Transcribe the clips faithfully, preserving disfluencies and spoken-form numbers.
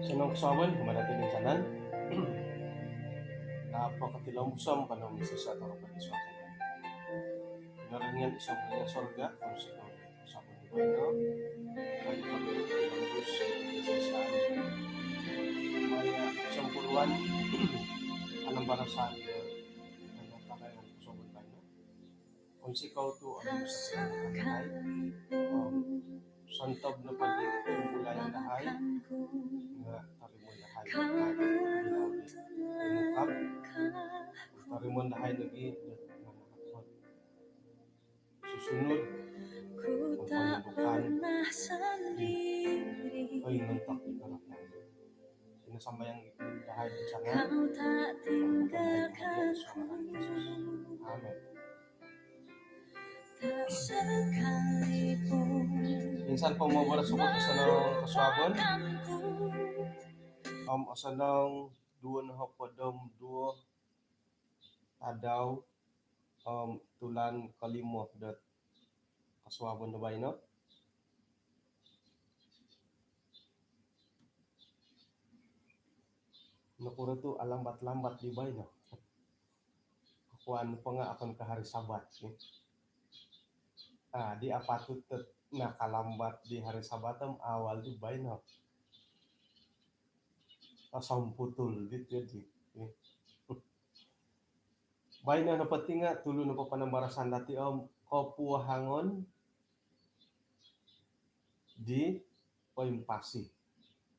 Osonong kosuabon kumaa dati toinsanan. Tapa ko id suang surga, kanou misosa' toko' id suang surga. Kinorohingan id suang surga, kounsikou kosuabon do baino. Maya' sompuruan panambarasan do panambarasan kosuabon baino. Kounsikou tu' ontok sontob nopo di timpuunan dahai nga' torimoon dahai. Torimoon dahai nogi' do susunud om ponubukan di oi montok di korohian. Ino sambayang dahai toinsanan. Amin. Insan po moboros oku do osonong kosuabon om osonong duo nohopod om duo tadau om tulan kolimo dot kosuabon do baino. Nokuro tu' alambat-lambat di baino? Kokuan po nga' okon ko' hari Sabat, eh. Ah, di apatut dot nakalambat di hari Sabat om awal di baino. Osomputul dit jadi, eh. Baino nopo ti nga' tulu nopo panambarasan dati om kopuahangon di poimpasi.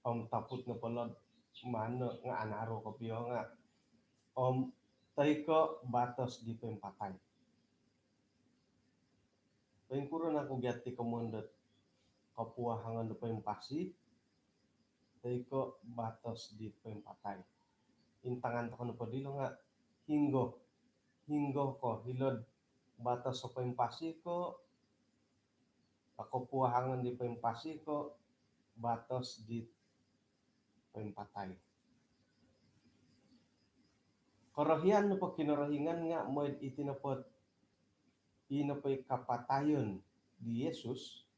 Om topot nopo lo'd mano nga' anaru kopio nga' om toi ko' batos di poimpatai. Poingkuro nangku gia ti komoyon dot kopuahangon do poimpasi toi ko' batos di poimpatai? Intangan toko' nopo dilo nga' hinggo, hinggo ko' hilo'd batos do poimpasi ko' kopuahangon di poimpasi ko' batos di poimpatai? Korohian nopo Kinorohingan nga' moi'd iti nopo, i nopo i kapatayon di Yesus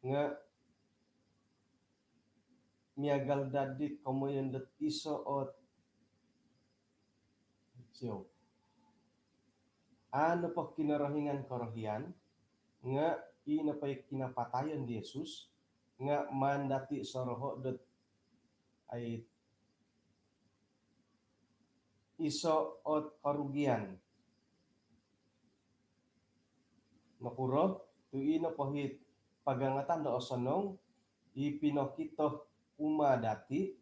nga' miagal dadi komoyon dot iso' ot sio. A nopo Kinorohingan korohian nga' i nopo i kinapatayon di Yesus nga' maan dati soroho' dot ai iso' ot korugian. Nokuro tu' i nopo hit pagangatan do osonong i pinokito kumaa dati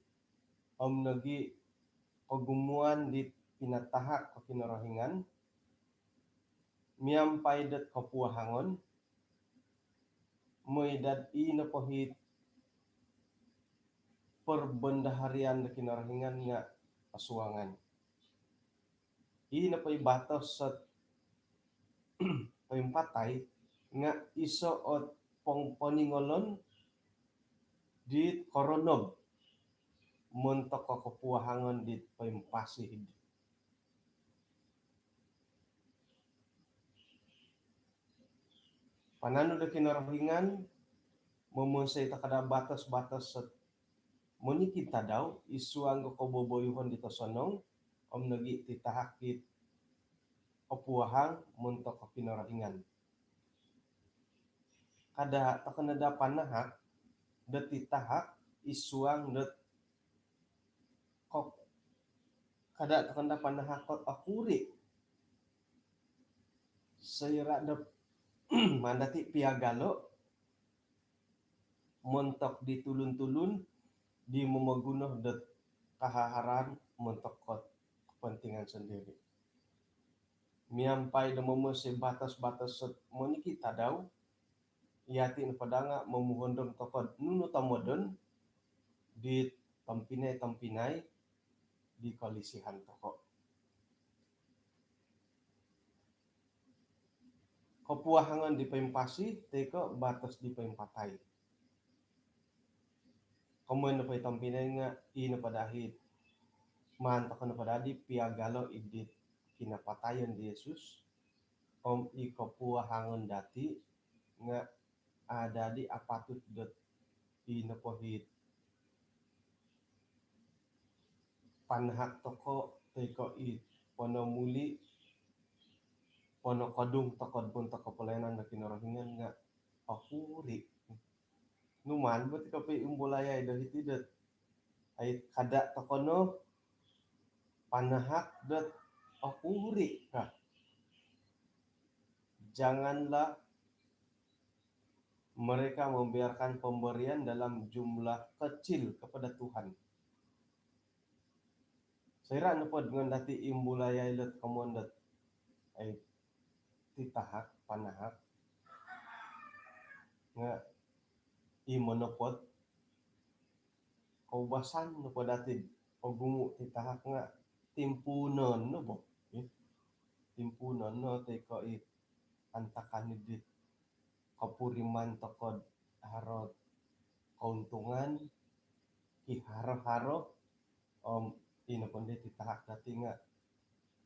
om nogi' kogumuan di pinatahak do Kinorohingan miampai dot kopuahangon, moi dot i nopo hit perbendaharian do Kinorohingan nga' osuangan. I nopo i batos dot poimpatai nga' iso' ot pongponingolon dit koronob montok kopuahangon dit poimpasi. Pananud do Kinorohingan momonsoi toko' do batos-batos dot monikid tadau id suang do koboboyuhon dit osonong om nogi' titahak dit kopuahang montok Kinorohingan. Kada' toko' no daa panahak dot titahak id suang dot kok-, kada' toko' no daa panahak dot okuri' soira' dot maan dati piagalo' montok di tulun-tulun di momoguno dot kahaharan montok dot kepentingan sendiri. Miampai do momonsoi batos-batos dot monikid tadau, iyati' nopo daa nga' momuhondom toko' dot nunu tomodon di tompinai-tompinai di kolisihan toko'. Kopuahangon di poimpasi toi ko' batos di poimpatai. Komoyon nopo i tompinai nga' i nopo daa hit maan toko' nopo daa di piagalo' id dit kinapatayon di Yesus om i kopuahangon dati' nga' a' daa di apatut dot i nopo hit panahak toko' toi ko' i ponomuli', ponokodung toko' do pun toko' pelayanan do Kinorohingan nga' okuri'. Numaan bo ti kopi' imbulayai do hiti dot ai kada' toko' no panahak dot okuri' ka. Janganlah mereka membiarkan pemberian dalam jumlah kecil kepada Tuhan. Soira' nopo dot ngon dati' imbulayai dot komoyon dot ai titahak, panahak nga' i monopot, koubasan nopo dati' ogumu' titahak nga' timpuunon no bo. Timpuunon no toi ko' i antakan i dit kopuriman toko' do haro keuntungan, kiharo-haro, om ino pondi titahak dati' nga'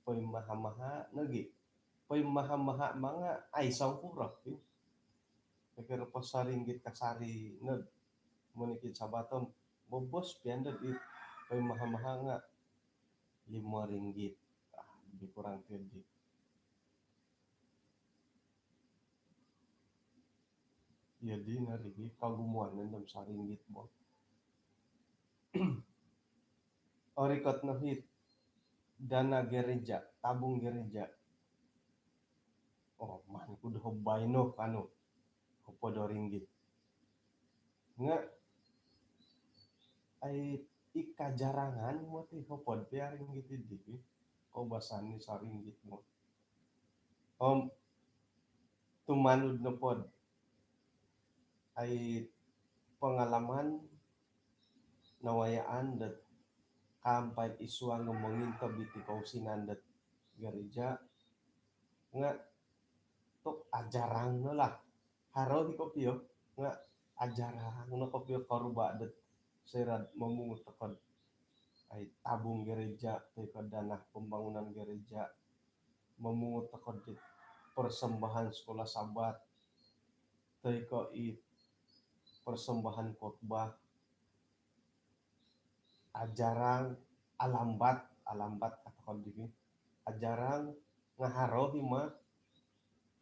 poimaha-maha nogi'. Poimaha-maha ma nga' ai songkuro. Kiro po soringgit kasari no monikid Sabat om bobos pian dot i poimaha-maha nga' limo ringgit. Ah, lebih kurang tiyo di. Iyo di nari gi kogumuan nandam saringgit bo. Orikot no hit dana gereja, tabung gereja. Oh, man ku do baino kanu hopod do ringgit. Nga' ai ika jarangan moti hopod pia ringgit idi. Koubasan ni saringgit mo. Om tumanud nopo dot ai pengalaman nawayaan dot kaampai isuang mongintob iti kousinan dot gereja nga' tu' ajarang no lah. Haro i kopio nga' ajarang no kopio koruba' dot soira' momungut toko' dot ai tabung gereja toi ko' dana pembangunan gereja, momungut toko' dit persembahan sekolah Sabat toi ko' i persembahan khotbah, ajarang, alambat, alambat ka toko' digi, ajarang nga' haro i ma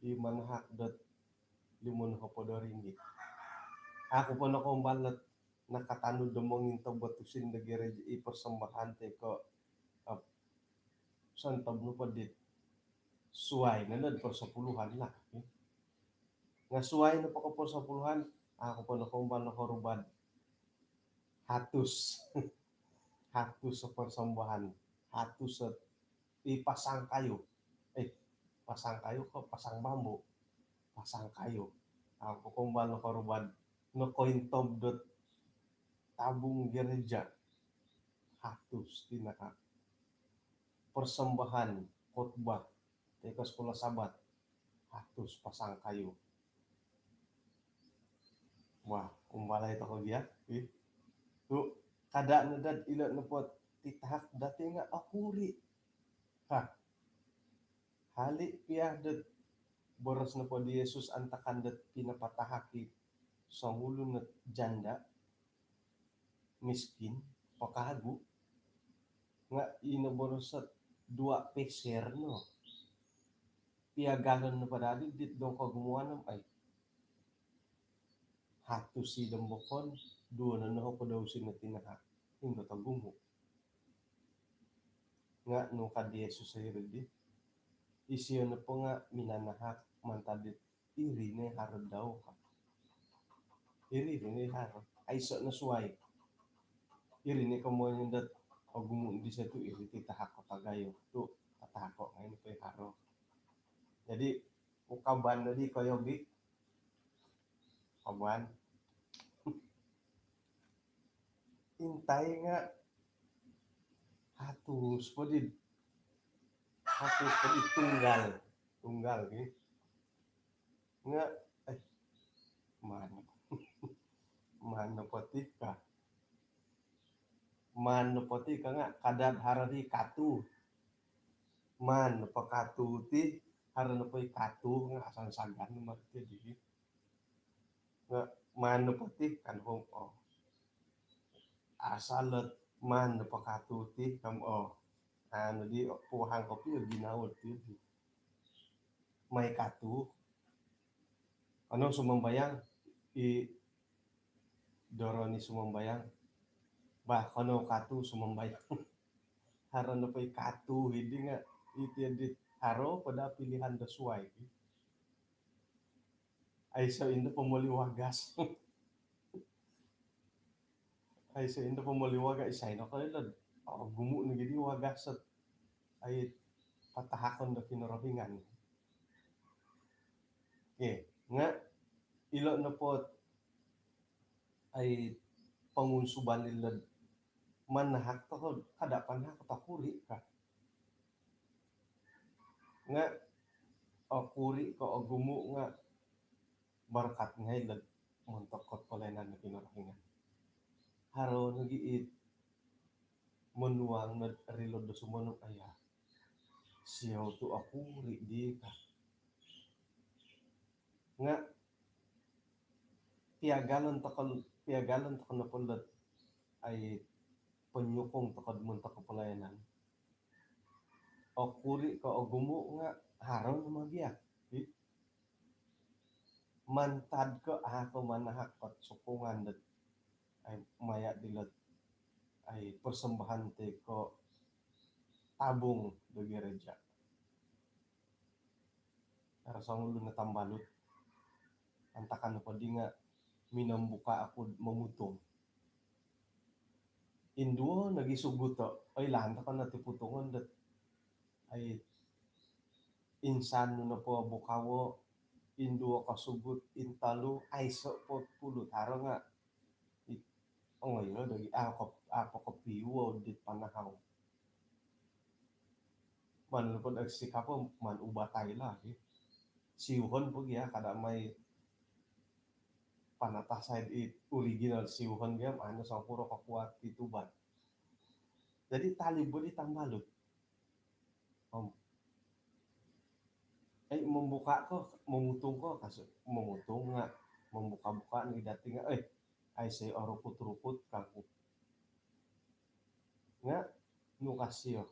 i manahak dot limo nohopod do ringgit. Aku po nokoumbal dot nakatanud do mongintob do tusin do gereja i persembahan toi ko' sontob nopo dit suai no nod persepuluhan lah. Nga' suai nopo ko persepuluhan, aku po nokoumbal nokoruba' dot hatus. Hatus persembahan. Hatus i pasang kayu. Eh, pasang kayu ko pasang bambu? Pasang kayu. Aku po nokoumbal nokoruba' dot nokointob dot tabung gereja. Hatus tinahak. Persembahan khotbah toi ko' sekolah Sabat, hatus pasang kayu. Wah, umbalai toko' gia. Tu' kada' no dot ilo nopo titahak dati' nga' okuri'. Hah. Hali' pia dot boros nopo di Yesus antakan dot pinapatahak i songulun ot janda miskin, pakagu, nga' ino boros dot dua peser no. Piagalon nopo dadi dit dong kogumuan om ai hatus i dong bokon, duo no nohopod do tusin o tinahak. Inggo togumu'. Nga' nung ka di Yesus iri di, isio nopo nga' minanahak mantad dit iri ni haro dau ka. Iri ni haro. Aiso' no suai. Iri ni komoyon dot ogumu' di satu iri ti tahako tagayo. Tu' tahako ngai' ni po i haro. Jadi, ukaban no di koyogi. Ukaban. Intai nga' hatus po di. Hatus po di tunggal. Tunggal, ki. Nga', eh, maan. Maan nopo ti ka. Maan nopo ti ka nga' kada' haro di katu. Maan nopo katu ti, haro nopo i katu nga' asan sagan no mati di. Nga' maan nopo ti kan hom, oh. Asal dot Maan do pakatu ti, kam, oh. Anu di, puhang kopi, ginawo ti. Mai katu. Anu sumambayang, i doro ni sumambayang. Bah, kono katu sumambayang. Haro nopo i katu hidi nga, iti di haro pada pilihan do suai. Aiso indo pomoli wagas. Aiso indo pomoli wagas, isai no ko ilo. Oh, gumu no gidi wagas sot. Ai patahakon do Kinorohingan. Okey, nga ilo nopo ai pangunsuban ilo manahak toko, kada panahak toko kuri ka. Nga okuri ko ogumu nga barakat ngai lad montok kot pelayanan do Kinorohingan. Haro nogi it monuang no rilo do sumonong aya. Siau tu okuri di ka. Nga piagalon toko, piagalon toko nopo lad ai penyokong toko montok pelayanan. Okuri ko ogumu nga haro no magia. Mantad ko a ko manahak kot sokongan dot ai maya dilot ai persembahan ti ko tabung do gereja. Haro songulun no tambalut. Antakan nopo di nga minombuka oku momutung. Induo nogi sugut o, oilaan toko no ti putungon dot ai insan nu nopo bukawo, induo ko sugut, intolu, aiso po pulut haro nga. It, ongoi lo dogi, a ko, a po kopiwo dit panahau. Maan nopo do sikap o, maan ubatai lagi. Siuhon po gia, kada mai panatah side it original siuhon gia, maan no songkuro ko kuat ti tubat. Jadi talib bo di tambalut. Om. Eh, membuka ko, memutung ko, kasu, memutung nga, membuka-buka ni dati nga, eh, ai sai orukut-rukut kangku. Nga, nu kasio.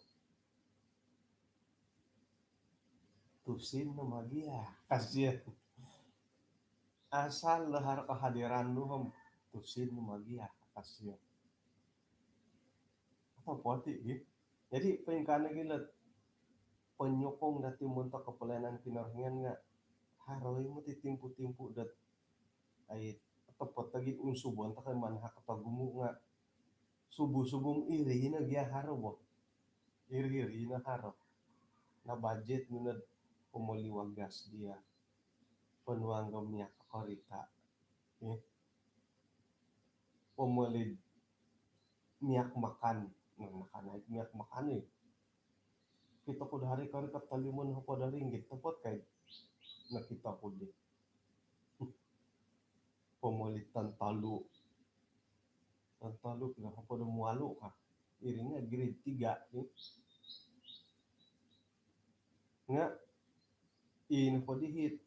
Tusin no magia, kasio. Asal lo haro kehadiran nu om, tusin no magia, kasio. Atau poti, gitu. Jadi, pengkana gila penyokong dati montok ko pelayanan Kinorohingan nga, haro i moti timpu-timpu dot ai topot lagi unsubon toko manahak toko gumu nga subuh-subuh iri no gia haro bo. Iri-iri no haro. Na bajet minod pomoli wagas dia. Ponuang do minyak korita. Eh. Pomoli minyak makan. Nah, makan ai minyak makan ni. Kito ku do hari kori ka tolu monopod do ringgit topot kai. Nakito ku di. Pomoli tantolu. Tantolu kilo hopod om walu ka. Iri nga grade tiga ni. Nga ino po dihit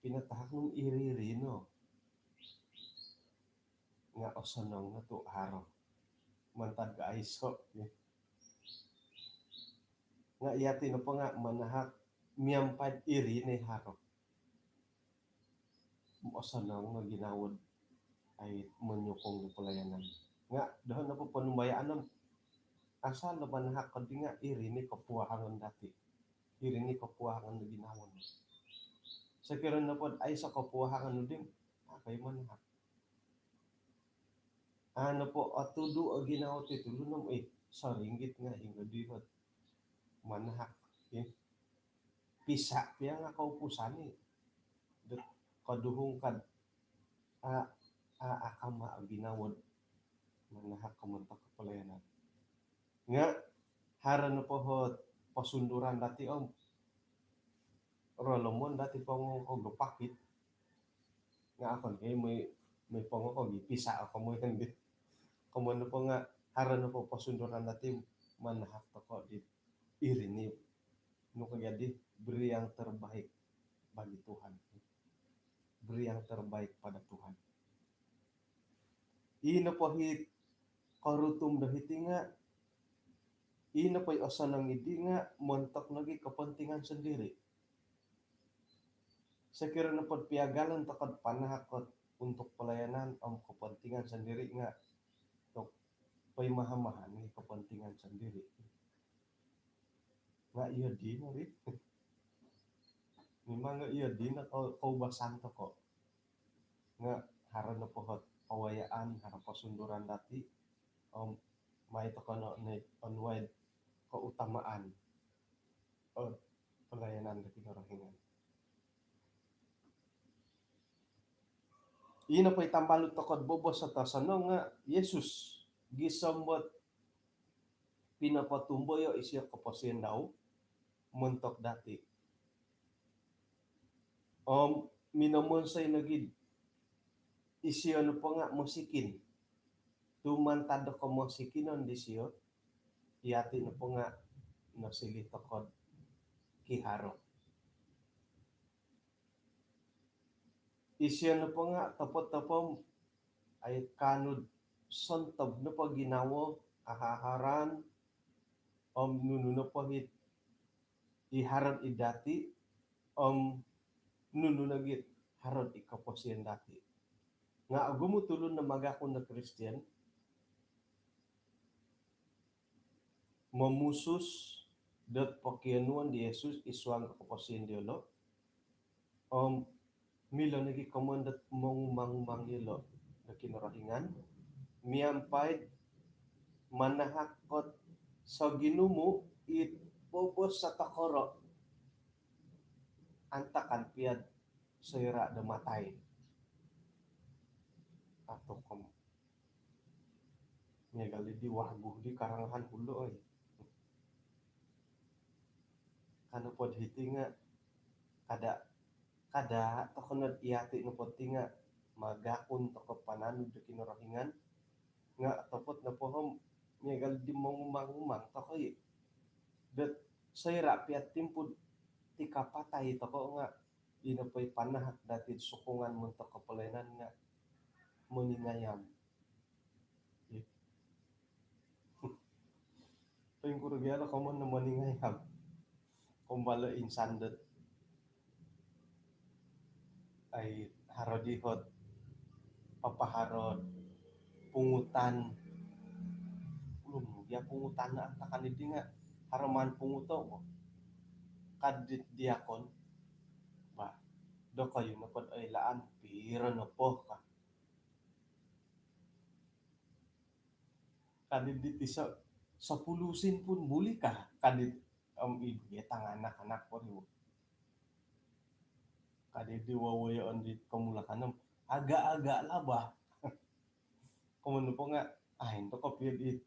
pinatahak nung iri-iri no. Nga osonong no tu haro. Mantad ka aiso ni. Nga iyati nopo nga manahak miampai iri ni haro. Osonong no ginawo dot ai menyokong do pelayanan. Nga doho nopo ponumbayaan om asal do manahak ko di nga iri ni kopuahangon dati. Iri ni kopuahangon do ginawo. Sokiro nopo dot aiso kopuahangon nu di om, a ko i manahak. A nopo otudu o ginawo ti tulun om, eh, soringgit nga hinggo di ot manahak, eh. Pisa pia nga koupusan ni. Dot koduhung kad a, a, akama o ginawo dot manahak ko montok ko pelayanan. Nga haro nopo ot posunduran dati om, rolomon dati pongo ko gopakit. Nga okon ko i moi, moi pongo ko gi pisa o komoyon di. Komoyon nopo nga haro nopo posunduran dati manahak toko di iri ni. Nu ka jadi, beri yang terbaik bagi Tuhan. Beri yang terbaik pada Tuhan. Ino po hit korutum do hiti nga' ino po i osonong iddi nga' montok nogi kepentingan sendiri. Sokiro nopo do piagalon toko do panahak ko untuk pelayanan om kepentingan sendiri nga' tok poimaha-maha nogi kepentingan sendiri. Nga' iyo dino ri. Memang nga' iyo dino ko, koubasan toko. Nga' haro nopo hot pawayaan, haro posunduran dati om mai toko no ni onuai keutamaan o pelayanan do Kinorohingan. Ino po i tambalut toko do bobos o tosonong nga' Yesus gisom dot pinopotumboyo isio koposion dau montok dati. Om minomonsoi nogi isio nopo nga' mosikin. Tu mantad do komosikinon disio, iyati nopo nga' nosiliu toko do kiharo. Isio nopo nga' topot-topot ai kaanu do sontob nopo ginawo, aha-aharan om nunu nopo hit i haro id dati om nunu nogi haro id koposion dati. Nga' ogumu tulun no magakun do Kristian momusus dot pokionuon di Yesus id suang do koposion diolo om milo nogi komoyon dot mongumang-umang iyolo do Kinorohingan miampai do manahak ko do soginumu it bobos o tokoro antakan pia do soira do matai. Ato kom miagal di wagu di karangahan hulu oi. Ka nopo do hiti nga' kada, kada toko no do iyati nopo ti nga' magakun toko pananud do Kinorohingan nga' topot nopo om miagal di mongumang-umang toko i. Dot soira pia timpu do tikapatai toko nga' ino po i panahak dati do sokongan montok do pelayanan nga' moningayam. Poingkuro gia lo komoyon do moningayam? Kombalo insan dot ai haro di hot papaharo do pungutan. Ulun gia pungutan no antakan didi nga' haro maan punguto' bo. Ka dit diakon, bah, dokoyu nopo do oilaan piro nopo ka. Ka didi tiso, sepuluh sin pun boleh kah? Ka didi, om ibu ya tanganak-anak pun ibu. Ka didi wowoyoon di komulakan om agak-agak lah bah. Komoyon nopo nga' ai ndo kopio di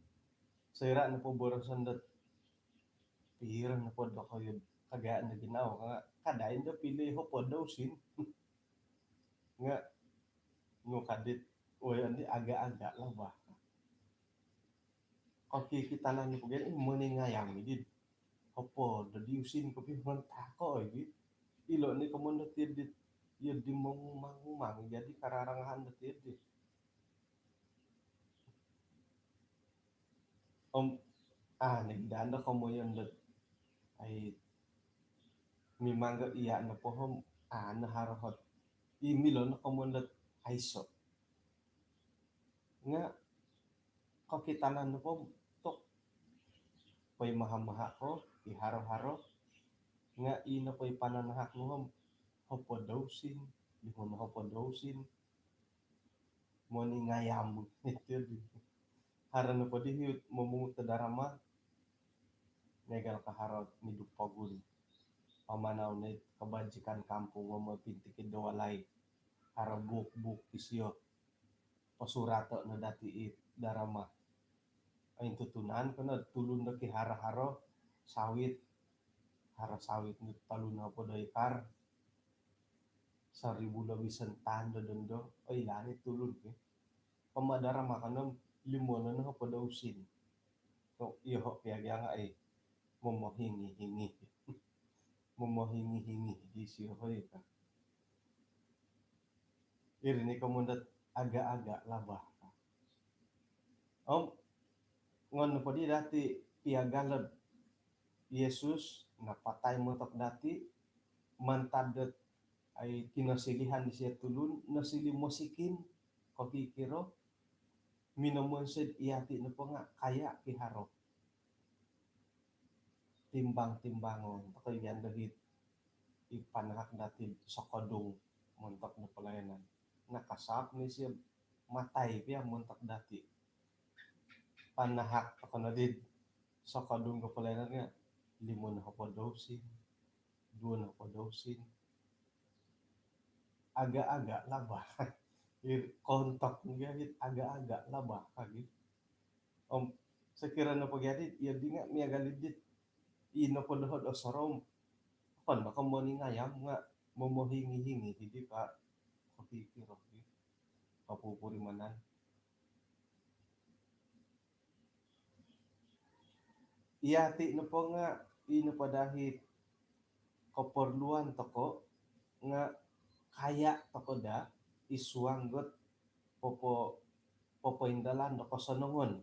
soira nopo boroson dot piro nopo dokoyu kagaan do ginawo nga' kada indo pilih hopod do usin. Nga' nu ka dit, oi, andi agak-agak lah bah. Okey, kitanan ni pogi moningayam iddi. Hopod do di usin kopio mantako iddi. Ilo ni komoyon dot iyo di mongumang-umang jadi kararangahan dot iyo di. Om, ah, nagdaan do komoyon dot ai mimang ga iya nopo om, ah, naharo hot i milo no komoyon dot aiso. Nga' kokitanan nopo tok poimaha-maha ko, i haro-haro, nga' i nopo i pananahak nu om hopod do usin, limo no hopod do usin. Moningayam iti di. Haro nopo di hiut momungut do darama, miagal ka haro midu pogun. Pamanau no it kebajikan kampung om pintikid do walai. Haro buuk-buuk isio. Posurato' no dati it darama. Intutunan ko no tulun do kiharo-haro sawit. Haro sawit nu tolu nohopod do ikar. Saribu lebih santan do dondo. Oilaan i tulun ki. Pama darama ko no limo no nohopod do usin. So, iyoho' pia gia nga' ai momohingi-hingi. Momohingi-hingi di isio hoi ka. Iri ni komoyon dot agak-agak lah bah. Om Ngon nopo di dati piagalod Yesus napatai montok dati, mantad dot ai kinosilihan disio tulun, nosiliu mosikin, kokikiro, minomonsoi iyati nopo nga kaya ki haro. Timbang-timbangon tokou ian do hiti i panahak dati sokodung montok do pelayanan. Nakasaap ni sio matai pia montok dati. Panahak tokou no di sokodung do pelayanan nga limo no hopod do usin, duo no hopod do usin. Agak-agak labah. Kontok nga hiti agak-agak labah lagi. Om sokiro nopo gia di, iyo di nga miagal di, i nopo doho do sorom. Okon ba ko moningayam nga momohingi-hingi hidi ka, kokikiro di. Kopupurimanan. Iyati nopo nga, i nopo dahit keperluan tokou nga kaya tokou daa id suang dot popo-, popoindalan do kosonongon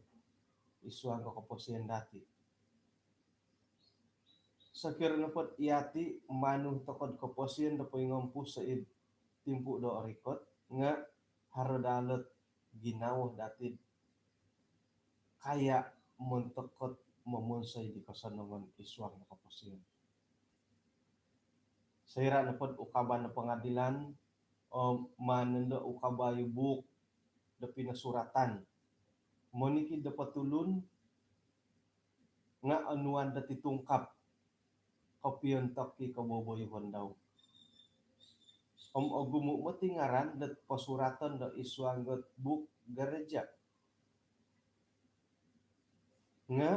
id suang do koposion dati. Sokiro nopo dot iyati manu tokou do koposion do poingompus id timpu do orikot nga haro daa lot ginawo dati kaya montok dot momonsoi di kosonongon id suang do koposion. Soira nopo dot ukabon do pengadilan, om maan nondo ukabai buuk do pinosuratan. Monikid nopo tulun nga onuan do titungkap kopiontok i koboboyuhon dau. Om ogumu moti ngaran dot posuraton do id suang dot buuk gereja. Nga,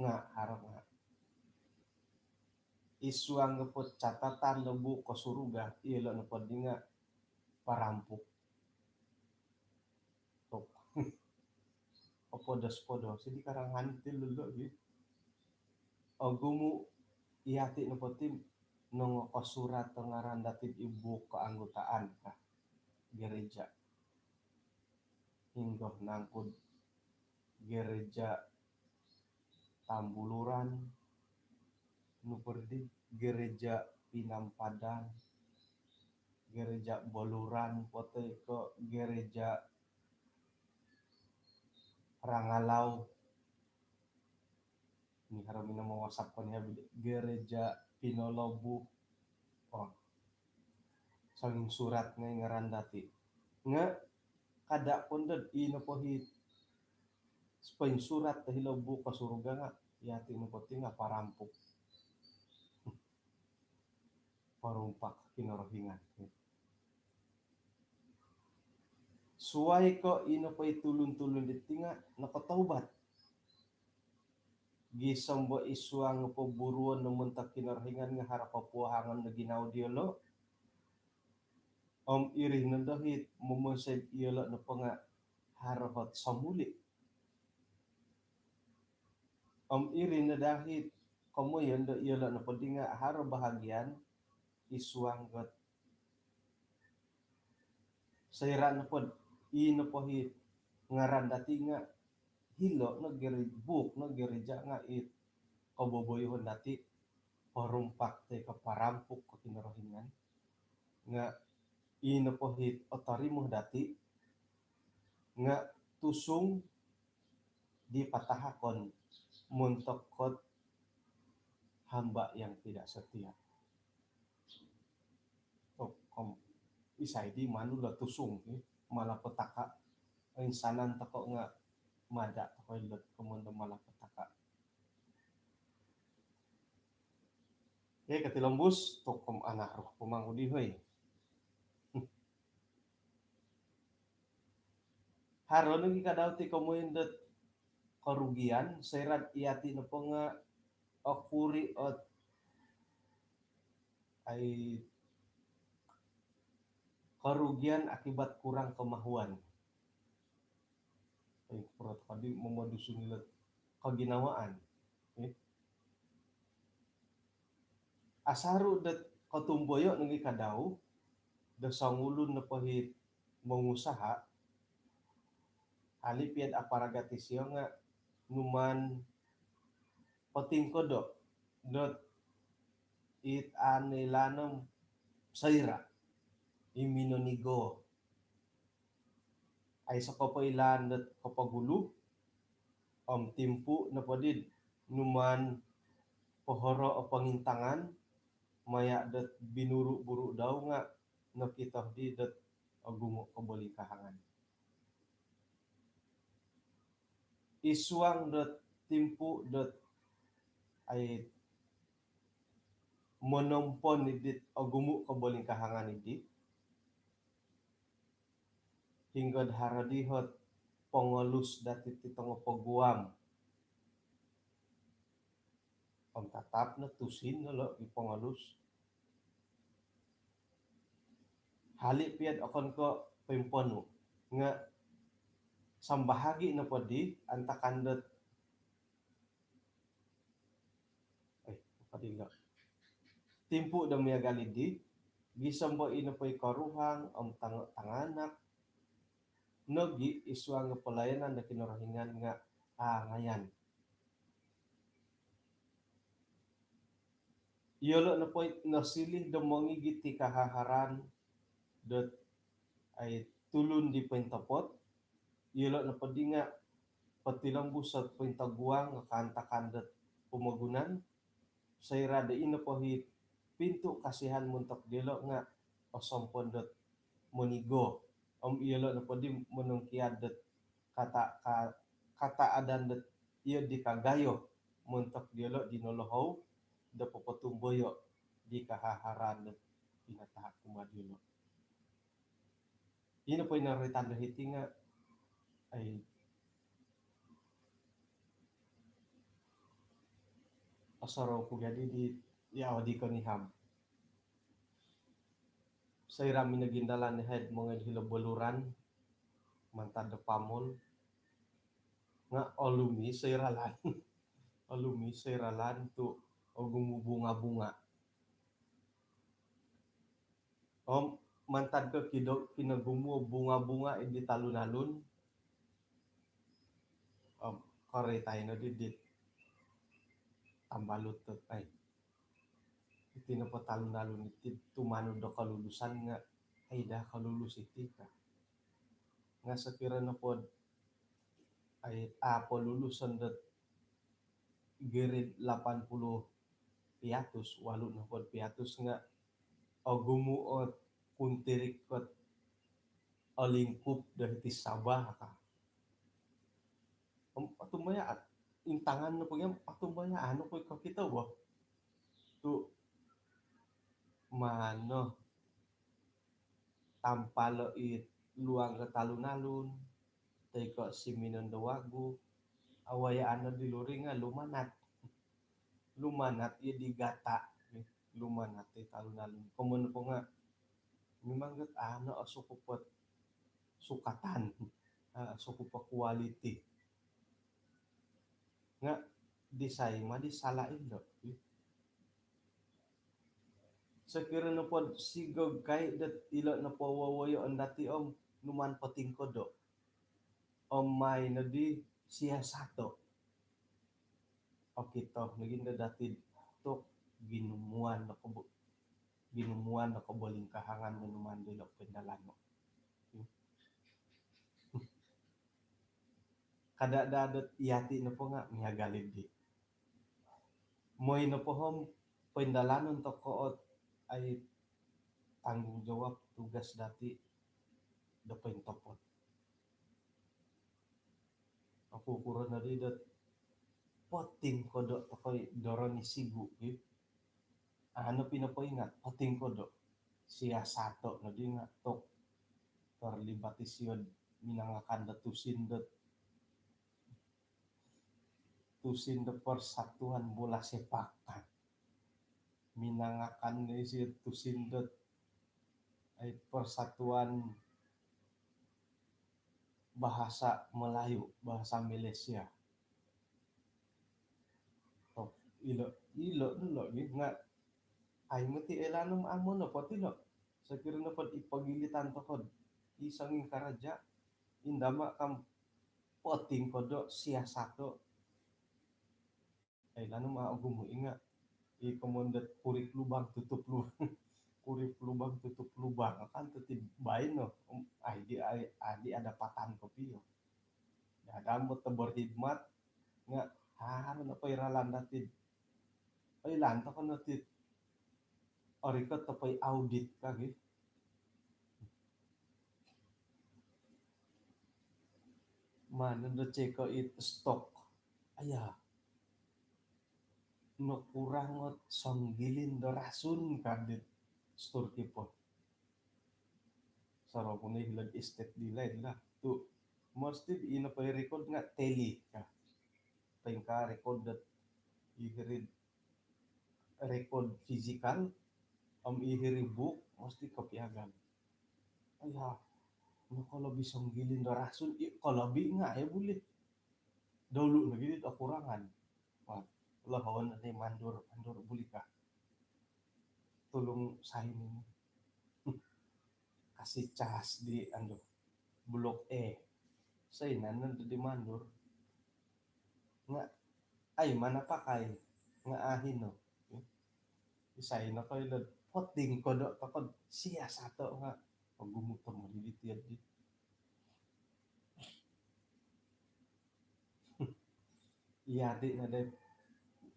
nga, haro nga. Id suang nopo dot catatan do buuk kosuruga, iyolo nopo di nga parampuk. Tok. Opodos-podos di karangan ti lulu di. Ogumu iyati nopo ti nongokosurat do ngaran dati id buuk keanggotaan ka gereja. Hinggo nangku do gereja Tambuluran, nu po di, gereja Pinampadan, gereja Boluran, po toi ko gereja Rangalau. Ni haro mino ma-WhatsApp ko ni, gereja Pinolobu. Oh. Songinsurat ngai ngaran dati. Nga kada po dot i nopo hiti poinsurat do hilo buuk kosuruga nga iyati nopo ti nga parampuk. Parumpak Kinorohingan. Suai ko i nopo i tulun-tulun diti nga nokotaubat. Gisom do id suang poburuon do montok Kinorohingan nga haro kopuahangon do ginawo diolo. Om iri no dahit momonsoi iyolo nopo nga haro ot somuli. Om iri no dahit komoyon do iyolo nopo di nga haro bahagian id suang dot soira nopo dot i nopo hiti ngaran dati nga hilo no gere-, buuk no gereja nga it koboboyuhon dati parumpak toi ko parampuk ko Kinorohingan. Nga i nopo hiti otorimo dati nga tusung di patahakon montok dot hamba yang tidak setia. Oh, kom, isai di manu lo tusung, eh, malapetaka. Insanan tokou nga mada tokou ilo komoyon do malapetaka. Okey, kotilombus, tokou om anaru po mangudi, hoi. Haro nogi kadau ti komoyon dot kerugian, soira iyati nopo nga okuri ot ai kerugian akibat kurang kemahuan. Ai, perot kadi momodusun ilo koginawaan. Eh. Asaru dot kotumboyo nogi kadau do songulun nopo hiti mongusaha, hali pia do aparagat isio nga numaan potingkodo dot it anilanom soira i minonigo. Aiso kopoilaan dot kopogulu om timpu nopo di numaan pohoro o pongintangan maya dot binuru-buru dau nga nokito di dot ogumu kobolingkahangan. Isuang dot timpu dot ai monompon idit ogumu kobolingkahangan idi, hinggo haro di ot pongolus dati ti tongo poguam. Om tatap no tusin no lo i pongolus. Hali piad okon ko pimponu nga sambahagi nopo di antakan dot eh, apa di nga timpu do miagal idi, gisom bo ino po i koruhang om tang-, tanganak nogi isuang pelayanan do Kinorohingan nga angayan. Iyolo nopo i nosiliu do mongigit ti kahaharan dot ai tulun di pointopot, iyolo nopo di nga potilombus dot pointoguang kaantakan dot pomogunan, soira do ino po i pintu kasihan montok diolo nga osompon dot monigo. Om iyolo nopo di monongkiad dot kata, ka-, kataadan dot iyo di kagayo montok diolo di nolohou do popotumboyo di kahaharan dot pinatahak kumaa diolo. Ino po i noroitan do hiti nga ai osorou ku gadi di yau di konihab. Soira minogindalan i haid mongoi hilo Beluran mantad do Pamol nga olumis i ralan. Olumis i ralan tu ogumu bunga-bunga. Om mantad ko kido kinogumu bunga-bunga di talun-alun. Om koritai no di dit tambalut dot ai, iti nopo talun-alun iti tumanud do kolulusan nga ai daa kolulus iti ka. Nga sokiro nopo ai apo luluson dot grade lapan puluh piatus, walu nopo piatus nga ogumu o kuntirik kot olingkup do hiti Sabah ka. Om otumbayaan, intangan nopo gia otumbayaan nopo i kokito bo. Tu mano tampalo i luang ko talun-alun, toi ko siminon do wagu, awayaan no di luri nga lumanat. Lumanat iyo di gata, lumanat i talun-alun. Komoyon nopo nga memang got ano osukup o sukatan, ah, osukup o kualiti. Nga disai ma di sala ilo. Sokiro nopo sigog kai dot ilo nopo wowoyoon dati om numaan potingkodo. Om mai no di siasato. Okito nogi no dati tu ginumuan no kobo-, ginumuan no kobolingkahangan do numaan dilo poindalano. Kada daa dot iyati nopo nga miagal di. Moi nopo om poindalanon toko ot ai tanggungjawab tugas dati do pointopot. Oku kuro nodi dot potingkodo toko i doron i sigu ki. Ano pinopoingat, potingkodo. Siasato nodi nga tok terlibat isio minangakan do tusin dot tusin do persatuan bola sepak. Minangakan isio tusin dot ai persatuan bahasa Melayu, bahasa Malaysia. Tok ilo, ilo dilo gi nga ai moti elanom amo nopo tilo. Sokiro nopo i pogilitan toko di sanging karaja, indama kam potingkodo, siasato, Ai, lalu ma ogumu inga i komon dot kurik lubang tutup lubang. Kurik lubang tutup lubang. Kan teti baino. Ai di, ai, ai di ada patan kopio. Dadam buat berkhidmat nga haro nopo i ralan dati. Ai, lantak kan dati. Orikot topi audit kagi. Mana do ceko it stok. Aya. Nokurang ot songgilin do rasun kadit storekeeper. Saro pun i hilad estate di lain lah. Tu mesti ino po i record nga teli ka. Pengka record dat i hiri record fizikal, om i hiri buuk mesti kopiagal. Aya, no kolobi songgilin do rasun, i kolobi nga ai buli. Dulu lagi di okurangan. Wah, lohon ni mandur, mandur buli ka. Tulung sain ini. Kasih cas di andu. Blok E. Sainan di mandur. Nga ai mana pakai nga ahi no. Isai no koilo poting kodo tokod siasato nga ogumu tomod di tiad di. Iya di nadai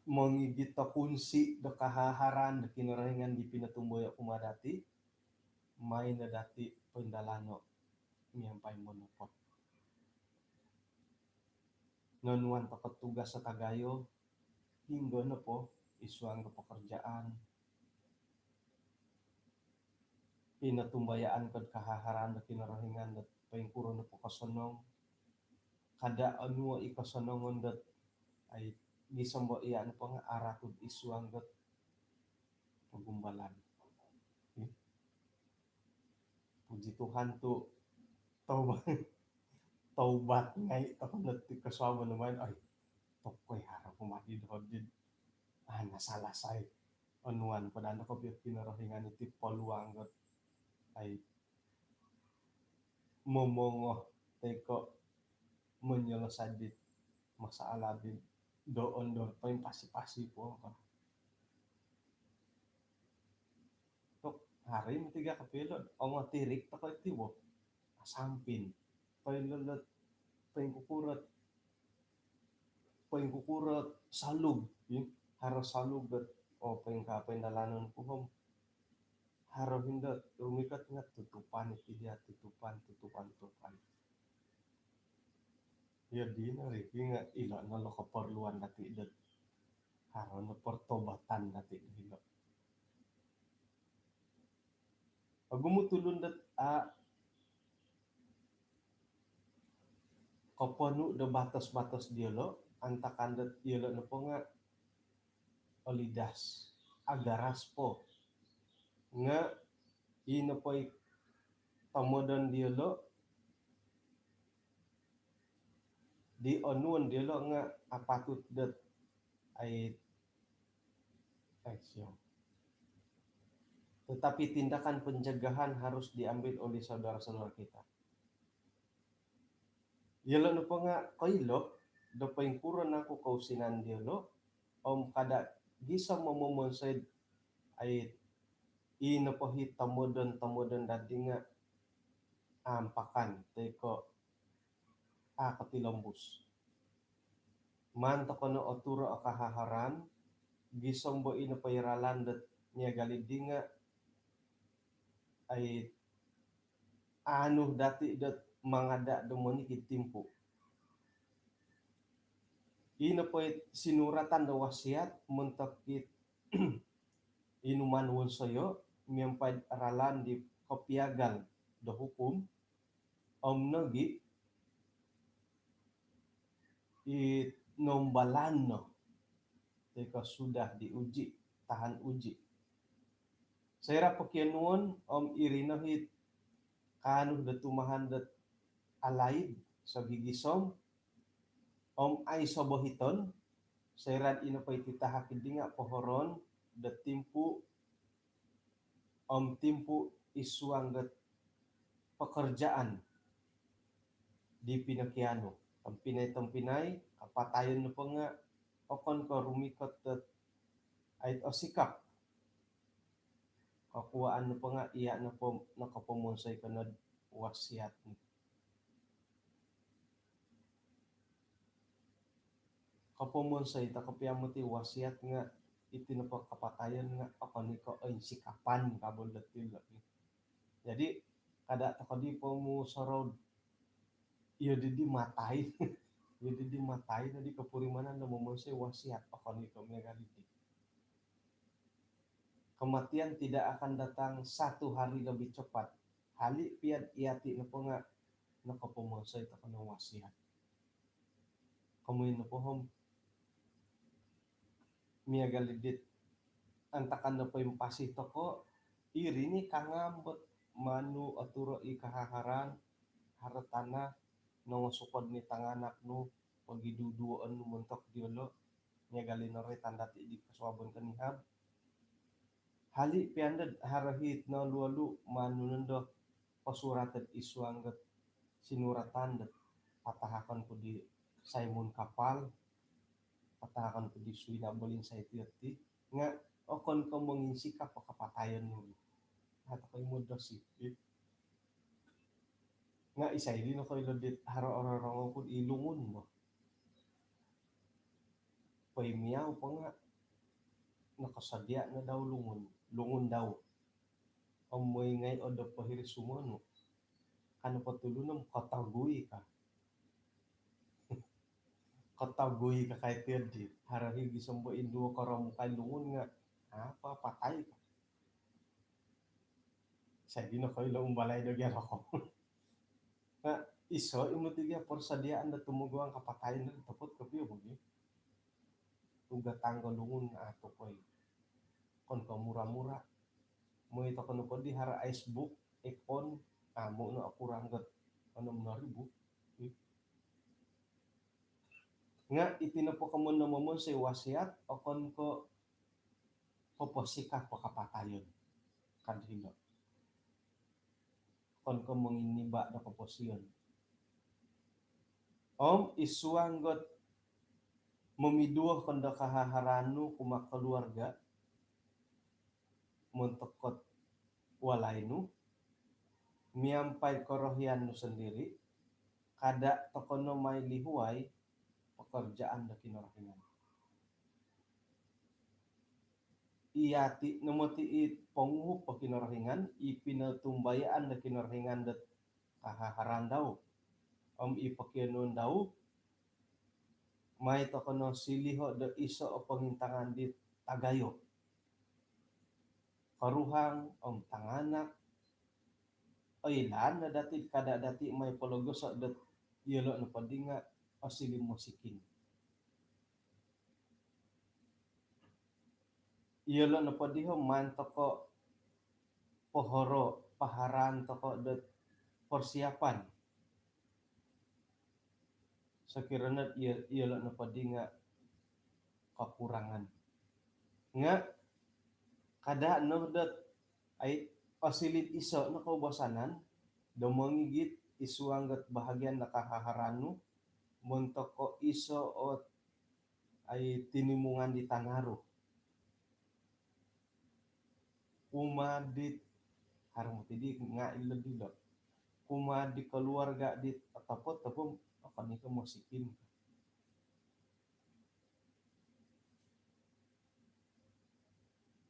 mongigit to kunsi do kahaharan do Kinorohingan di pinotumboyo kumaa dati, mai no dati poindalano miampai monopot. Nonuan toko tugas sa tagayo, hinggo nopo isuang do pekerjaan, pinotumbayaan kod kahaharan do Kinorohingan dot poingkuro nopo kosonong, kada onuo i kosonongon dot ai gisom bo iya nopo nga aratud isuang dot pogumbalan. Puji Tuhan tu taubat, taubat ngai toko noti kosuabon main ai tokoi harap mati dohod di. Ah, nasalasai. Onuan po dano kopio Kinorohingan iti peluang dot ai momongoh toi ko menyelesai di masalah di doon do poimpasi-pasi po. Tok hari mutiga kopio ongo tirik toko iti bo. Asampin. Poilolot, poingkukurot, poingkukurot salug, haro salug dot o poingka poindalanon ku om haro hindot rumikot nga tutupan iti dia, tutupan, tutupan, tutupan. Iyo dino ri nga ilo no lo keperluan dati dot haro no pertobatan dati dilo. Ogumu tulun dot a koponu do batos-batos diolo, antakan dot diolo nopo nga olidas, agaras po. Nga i nopo i tomodon diolo di onuon diolo nga apatut dot ai action. Tetapi tindakan pencegahan harus diambil oleh saudara-saudara kita. Iyolo nopo nga koilo do poingkuro nangku kousinan diolo om kada gisom momomonsoi ai i nopo hi tomodon-tomodon dadi nga ampakan toi ko a kotilombus. Maan toko no oturo o kahaharan gisom bo i nopo i ralan dot miagal di nga ai anu dati dot mangada do monikid timpu. I nopo i sinuratan do wasiat montok it inuman wonsoyo miampai ralan di kopiagal do hukum om nogi i nombalan no toi ko sudah diuji, tahan uji. Soira pokionuon om iri no hi kaanu do tumahan dot alaid sogigisom om aiso bohiton, soira ino po iti tahak di nga pohoroon do timpu om timpu isuang dot pekerjaan di pinokianu. Tompinai-tompinai, kapatayon nopo nga okon ko rumikot dot ait osikap. Kokuaan nopo nga iya nopo nokopomonsoi ko nod wasiat ni. Kopomonsoi toko pia moti wasiat nga iti nopo kapatayon nga okon i ko oinsikapan ka bo dot ilo. Jadi kada toko di pomusorou iyo didi matai. Iyo didi matai nodi kopurimanan do momonsoi wasiat, okon i ko miagal didi. Kematian tidak akan datang satu hari lebih cepat. Hali piad iyati nopo nga nokopomonsoi toko no wasiat. Komoi nopo om miagal didit antakan nopo impasi toko, iri ni kangam bot manu oturo i kahaharan, haro tana nongosukod ni tanganak nu pogiduduoon nu montok diolo. Miagal i noroitan dati di kosuabon konihab. Hali piandad haro hit no lualu manu nondo posurat id suang dot sinuratan dot patahakon ku di Simon Kapal, patahakon ku di Suina Bolin Saitio ti, nga okon ko monginsikap o kapatayon nu. Atau ko imod dosi. Nga isai di nokoilo dit haro ororongou ku di lungun bo. Poimiau po nga nokosodia no dau lungun, lungun dau. Om moi ngai odo pohiri sumonu. Kan nopo tulun om kotogui ka. Kotogui ka kai tiodi. Haro higi sombo induo koromukai lungun nga apa patai ka. Sai dino koilo umbalai do gia rokok. Nah, iso imut i gia persediaan do tumoguang kapatayon do topot kopio bogi. Uga tanggo lungun nga ato koi. Kon ko mura-mura. Moi toko nopo di haro icebox, ekon, amu no okurang dot onom no ribu. Nga iti nopo komon no momonsoi wasiat, okon ko poposikap o kapatayon. Kan hino. Okon ko monginiba do koposion. Om isuang dot momiduo kon do kahaharan nu kumaa keluarga, montok dot walai nu, miampai korohian nu sondiri, kada toko no mai lihuai pekerjaan do Kinorohingan. Iyati no moti i ponguhup do Kinorohingan, i pinotumbayaan do Kinorohingan dot kahaharan dau. Om i pokionuon dau, mai toko no siliho do iso o pongintangan di tagayo. Koruhang om tanganak, oilaan no dati kada dati mai pologoso dot iyolo nopo di nga osiliu mosikin. Iyolo nopo diho maan toko pohoro paharan toko dot persiapan. Sokiro no iyo, iyolo nopo di nga kekurangan. Nga kada no dot ai osiliu iso no koubasanan do mongigit isuang dot bahagian do kahaharan nu montok ko iso ot ai tinimungan di tanaru. Kumaa dit haro moti di nga ilo dilo. Kumaa di keluarga dit otopot-topot okon i ko mosikin.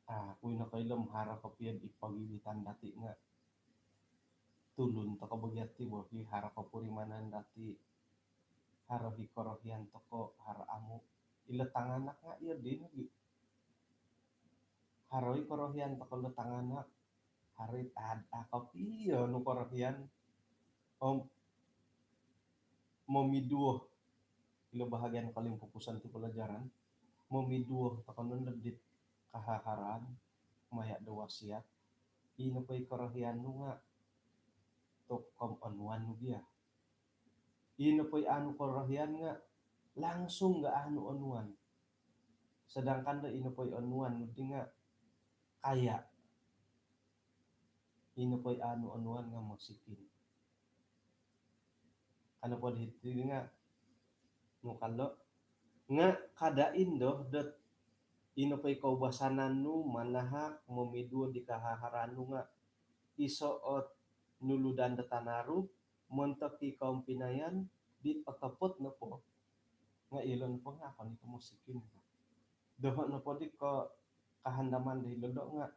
Ah, kui no koilo om haro kopio di pogigitan dati nga tulun toko bogi ati bogi haro kopurimanan dati. Haro i korohian toko, haro amu. Ilo tanganak nga iyo di nogi. Haro i korohian toko lo tanganak. Haro i ad akop iyo nu korohian. Om momiduo ilo bahagian kolimpupuson ti pelajaran. Momiduo toko no dit kahaharan maya do wasiat. Ino po i korohian nu nga tokom onuan nu gia. Ino po i anu korohian nga langsung ga anu onuan. Sedangkan do ino po i onuan nu di nga kaya. Ino po i anu onuan nga mosikin. Kano po di hiti nga nu kalo Nga kada indo dot ino po i koubasanan nu manahak momiduo di kahaharan nu nga iso ot nuludan do tanaru montok i koumpinayan di otopot nopo nga ilo nopo nga okon i ko mosikin. Doho nopo di ko kahandaman do hilo do nga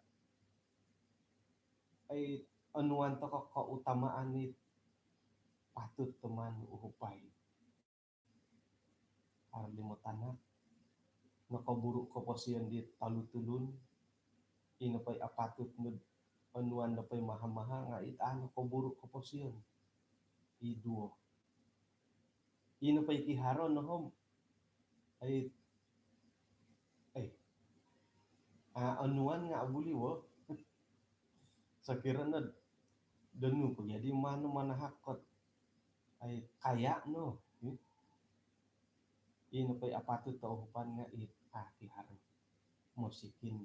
ai onuan toko koutamaan i patut toman uhupai. Haro limo tanak, nokoburu koposion di tolu tulun, ino po i apatut nu onuan do po i maha-maha nga it a nokoburu koposion i duo. Ino po i kiharo no om ai ai a onuan nga abuli wo. Sokiro no do nu po jadi manu manahak kot ai kaya no. Ino po i apatut to uhupan nga it a kiharo mosikin.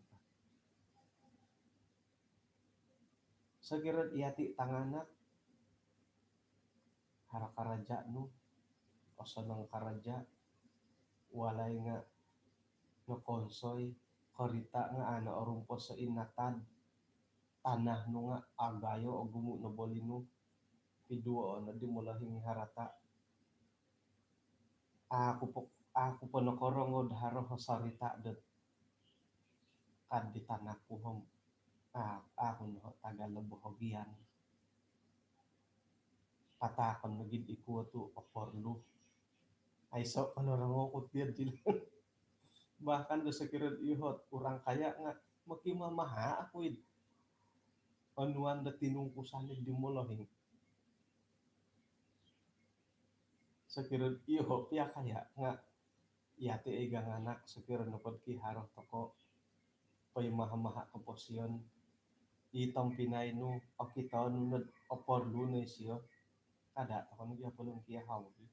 Sokiro iyati tanganak haro karaja nu, osonong karaja, walai nga nokonsoi, korita nga ana orumpos so inatad, tanah nu nga agayo ogumu no boli nu, piduo no di molohing harata. Aku po aku po nokorongou do haro ho sarita dot kad di tanak ku om aku no tagal lo bohogian. Patakon nogi di kuo tu oporlu. Aiso ko norongou ku tiad jilo. Bahkan do sokiro ihot orang kaya nga mokimamaha aku id onuan do tinungkusan di molohing. Sokiro iyoho pia kaya nga iyati i ganganak sokiro nopo do kiharo toko po i maha-maha koposion i tompinai nu okito nu nod oporlu no isio. Kada toko nogi apolong kihau di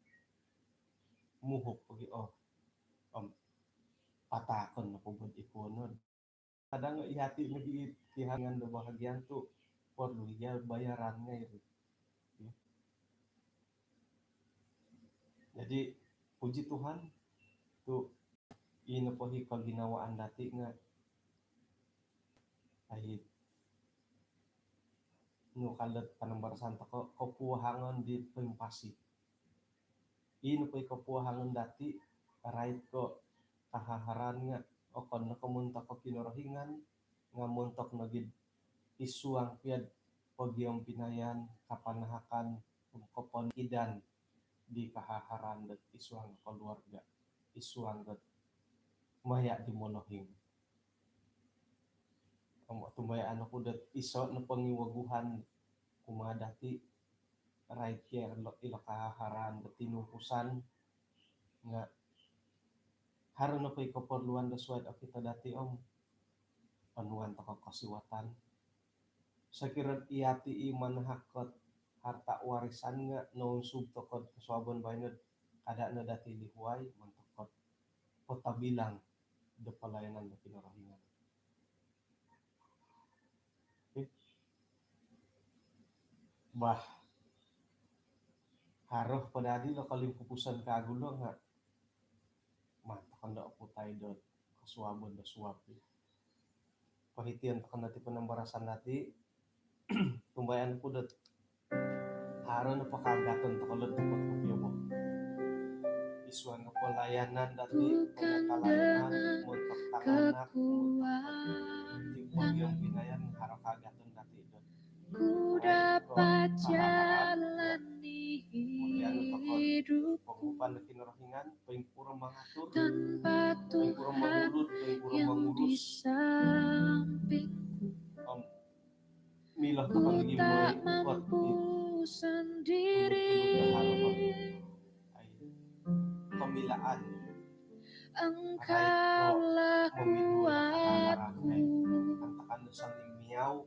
muhup pogi o om patakon nopo bo di kuo nod. Kadang iyati nogi i kihangan do bahagian tu porlu iya bayaran ngai ri. Jadi puji Tuhan tu ino po i koginawaan dati nga ai nu kalau panambarasan toko kopuahangon di poimpasi. Ino po i kopuahangon dati rait ko kahaharan nga okon no ko montok ko Kinorohingan nga montok nogi id suang piad pogiompinayan, kapanahakan om kopongidan di kahaharan dot id suang keluarga, id suang dot maya di molohing. Om otumbayaan oku dot iso no pongiwaguhan kumaa dati rait kio ilo kahaharan do tinungkusan nga haro nopo i koporluan do suai do okito dati om onuan toko kosiwatan. Sokiro iyati i manahak kot harta warisan nga nounsub toko kosuabon baino kada no dati lihuai montok kot potabilang do palayanan do Kinorohingan. Bah, haro po dadi lo kolimpupuson kagu lo nga mantokon do oputai do kosuabon do suab. Pohition toko no ti panambarasan dati. Tumbayaan ku dot haro no pakagaton toko lo toko kopio bo id suang pelayanan dati, pelayanan montok tanganak, montok ti pogiompinayan haro kagaton dati dot ku dapat jalani hidupku. Pangupan do Kinorohingan, poingkuro mangatur, tanpa poingkuro Tuhan mangurut, poingkuro yang di mangurus sampingku. Om milo ku tak mampu sendiri. Ai, pemilaan. Engkaulah kuatku. Antakan do sangin miau,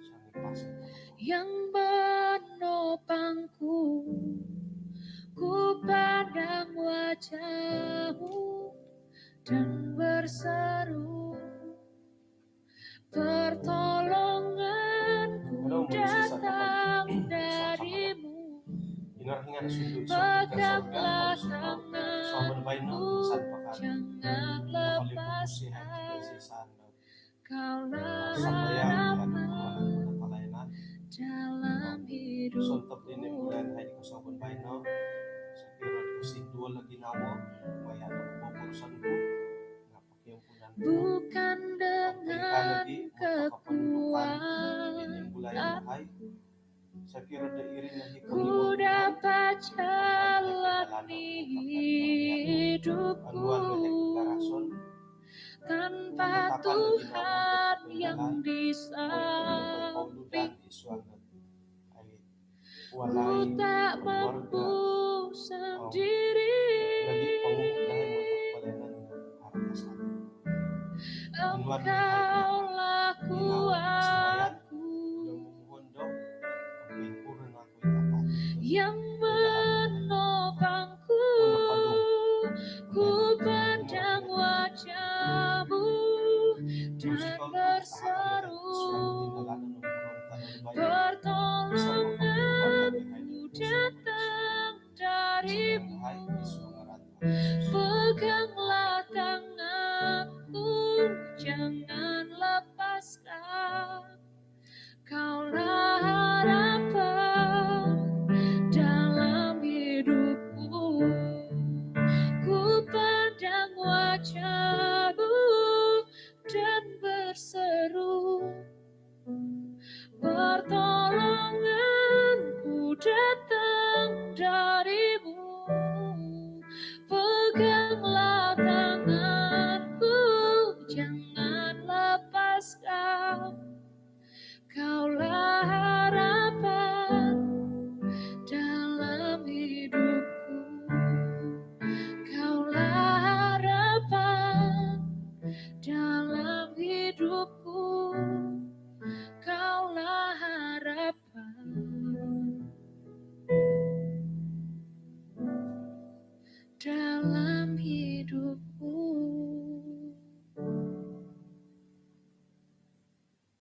sangin pasang. Yang menopangku, ku pandang wajahmu dan berseru. Pertolonganku datang darimu. Pinoringan sundu' Peganglah tanganku, janganlah lepaskan. Kau larang aku dalam hidup. Sontob dino bulan hai di kosuabon baino, sokiro kosinduol lagi nawo maya do kopoporusan ku, nga pakiampunan ku. Bukan dengan kekuatan aku. Sokiro do iri nogi ku dapat jalani hidupku tanpa Tuhan yang di samping. Ku tak mampu sendiri. Engkaulah kuatku yang menopangku. Ku pandang wajah-Mu dan berseru, pertolongan-Mu datang dari-Mu. Peganglah tanganku, jangan